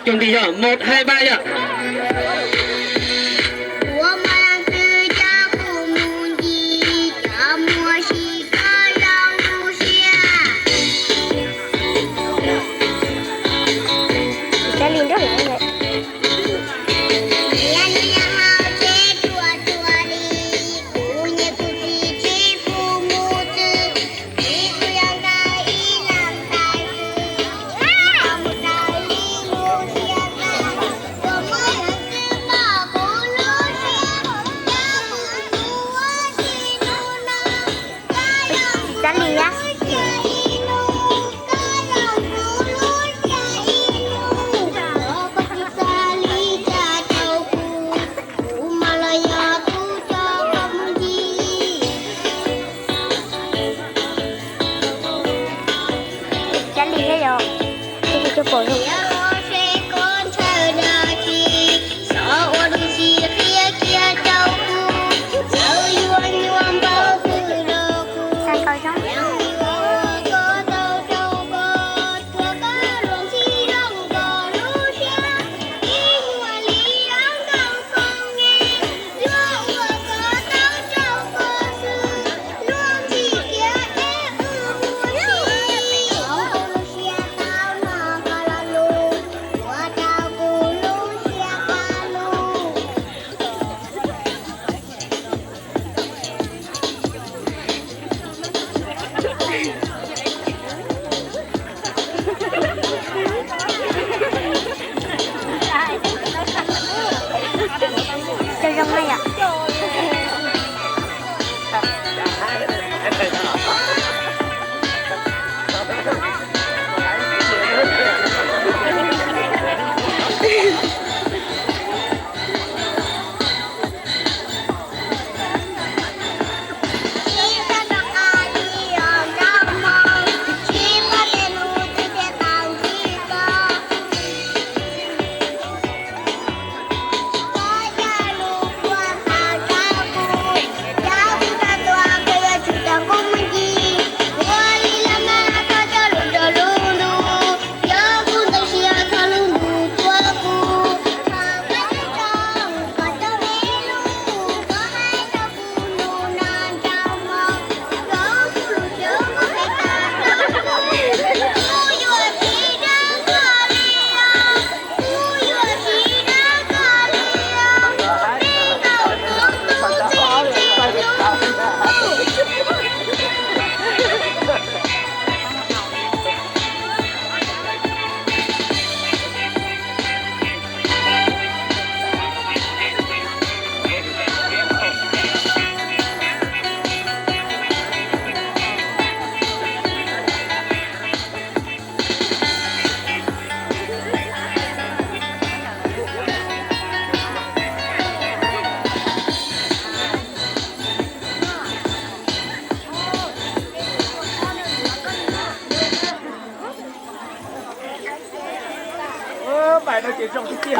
Cov npis yog một hai ba yog. Ua maj leej twg coj kuv mus ncig, cov muaj sis koj zoo lub siab. Tsis txawj li nrog lawm. Niaj hnub nyob hauv tsheb ruam ruam li, kuv niam kuv txiv tsis pub mus txwv, txiv kuv yog ntawm ib leeg tais xwb, mus raws li lub siab xav, ua maj leej twg pom kuv lub siab, coj kuv mus ua si hnub no. Tsis txawj li thiab. Tsis txawj li thiab yog. Tsis txawj pom zoo. Xov ua dua si qhia kiag rau kuv, txawm yuav nyuaj npaum twg los kuv xav kom zoo. Yuav ua kom tau rau koj, tsuav koj luag ntxhi zoo koj lub siab, ib nyuag li zoo nkauj zoo nkees, yuav ua kom tau rau koj xwb, luag ntxhi kiag es wb mus ua si, lub siab tau no koj lo lus, ua rau kuv lub siab kaj lug. Cog zoo na yom. Pais no ces zoo tiag tiag.